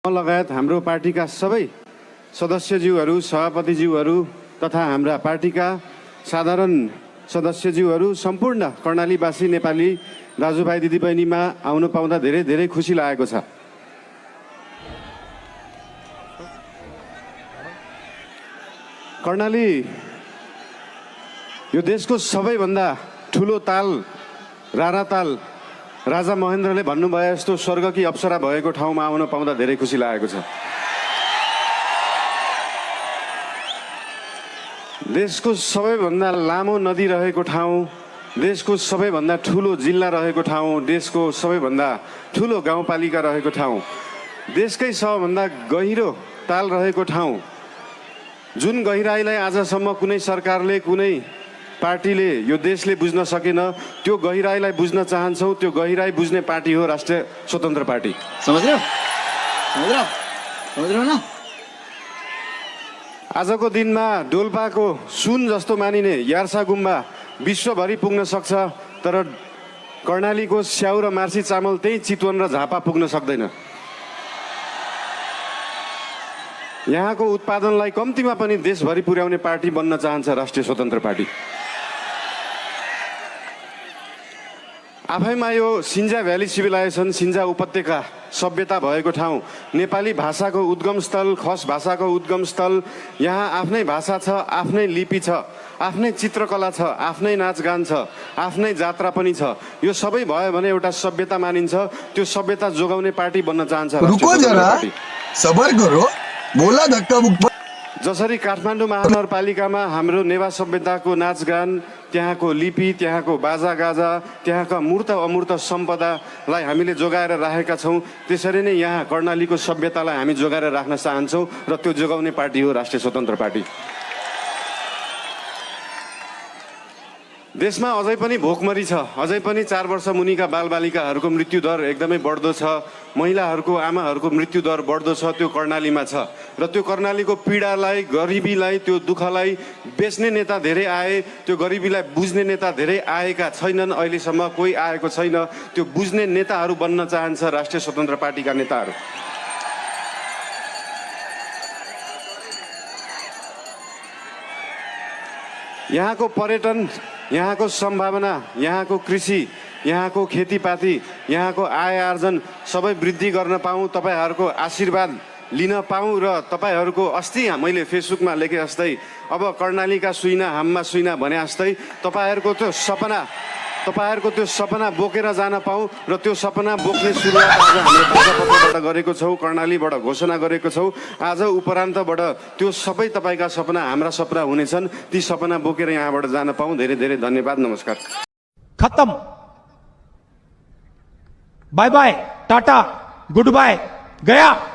लगायत हाम्रो पार्टीका सबै सदस्यज्यूहरू, सभापतिज्यूहरू तथा हाम्रा पार्टीका साधारण सदस्यज्यूहरू सम्पूर्ण कर्णालीवासी नेपाली दाजुभाइ दिदीबहिनीमा आउन पाउँदा धेरै धेरै खुसी लागेको छ। कर्णाली यो देशको सबैभन्दा ठुलो ताल, रारा ताल राजा महेन्द्रले भन्नुभयो जस्तो स्वर्गकी अप्सरा भएको ठाउँमा आउन पाउँदा धेरै खुसी लागेको छ। देशको सबैभन्दा लामो नदी रहेको ठाउँ, देशको सबैभन्दा ठुलो जिल्ला रहेको ठाउँ, देशको सबैभन्दा ठुलो गाउँपालिका रहेको ठाउँ, देशकै सबभन्दा गहिरो ताल रहेको ठाउँ, जुन गहिराईलाई आजसम्म कुनै सरकारले, कुनै पार्टीले यो देशले बुझ्न सकेन, त्यो गहिराईलाई बुझ्न चाहन्छौँ। त्यो गहिराई बुझ्ने पार्टी हो राष्ट्रिय स्वतन्त्र पार्टी। समझ्यो न? आजको दिनमा डोल्पाको सुन जस्तो मानिने यार्सा गुम्बा विश्वभरि पुग्न सक्छ, तर कर्णालीको स्याउ र मार्सी चामल त्यही चितवन र झापा पुग्न सक्दैन। यहाँको उत्पादनलाई कम्तीमा पनि देशभरि पुर्याउने पार्टी बन्न चाहन्छ राष्ट्रिय स्वतन्त्र पार्टी। आफैमा यो सिन्जा भ्याली सिभिलाइजेसन, सिन्जा उपत्यका सभ्यता भएको ठाउँ, नेपाली भाषाको उद्गम स्थल, खस भाषाको उद्गम स्थल, यहाँ आफ्नै भाषा छ, आफ्नै लिपि छ, आफ्नै चित्रकला छ, आफ्नै नाचगान छ, आफ्नै जात्रा पनि छ। यो सबै भयो भने एउटा सभ्यता मानिन्छ। त्यो सभ्यता जोगाउने पार्टी बन्न चाहन्छ रुको जरा, सबर गरो, बोला धक्का। जसरी काठमाडौँ महानगरपालिकामा हाम्रो नेवा सभ्यताको नाचगान, त्यहाँको लिपि, त्यहाँको बाजागाजा, त्यहाँका मूर्त अमूर्त सम्पदालाई हामीले जोगाएर राखेका छौँ, त्यसरी नै यहाँ कर्णालीको सभ्यतालाई हामी जोगाएर राख्न चाहन्छौँ र त्यो जोगाउने पार्टी हो राष्ट्रिय स्वतन्त्र पार्टी। देशमा अझै पनि भोकमरी छ, अझै पनि 4 वर्ष मुनिका बालबालिकाहरूको मृत्युदर एकदमै बढ्दो छ, महिलाहरूको, आमाहरूको मृत्युदर बढ्दो छ। त्यो कर्णालीमा छ र त्यो कर्णालीको पीडालाई, गरिबीलाई, त्यो दुःखलाई बेच्ने नेता धेरै आए, त्यो गरिबीलाई बुझ्ने नेता धेरै आएका छैनन्। अहिलेसम्म कोही आएको छैन। त्यो बुझ्ने नेताहरू बन्न चाहन्छ राष्ट्रिय स्वतन्त्र पार्टीका नेताहरू। यहाँको पर्यटन, यहाँको सम्भावना, यहाँको कृषि, यहाँको खेतीपाती, यहाँको आय आर्जन सबै वृद्धि गर्न पाऊँ, तपाईँहरूको आशीर्वाद लिन पाऊँ र तपाईँहरूको अस्ति मैले फेसबुकमा लेखे जस्तै अब कर्णालीका सुइना हाममा सुइना भने जस्तै तपाईँहरूको त्यो सपना बोकेर जान पाऊँ र त्यो सपना बोक्ने सुरुवात आज हामीले पत्रबाट गरेको छौँ, कर्णालीबाट घोषणा गरेको छौँ। आज उपरान्तबाट त्यो सबै तपाईँका सपना हाम्रा सपना हुनेछन्। ती सपना बोकेर यहाँबाट जान पाऊँ। धेरै धेरै धन्यवाद। नमस्कार। खत्म। Bye bye, tata, goodbye, गया।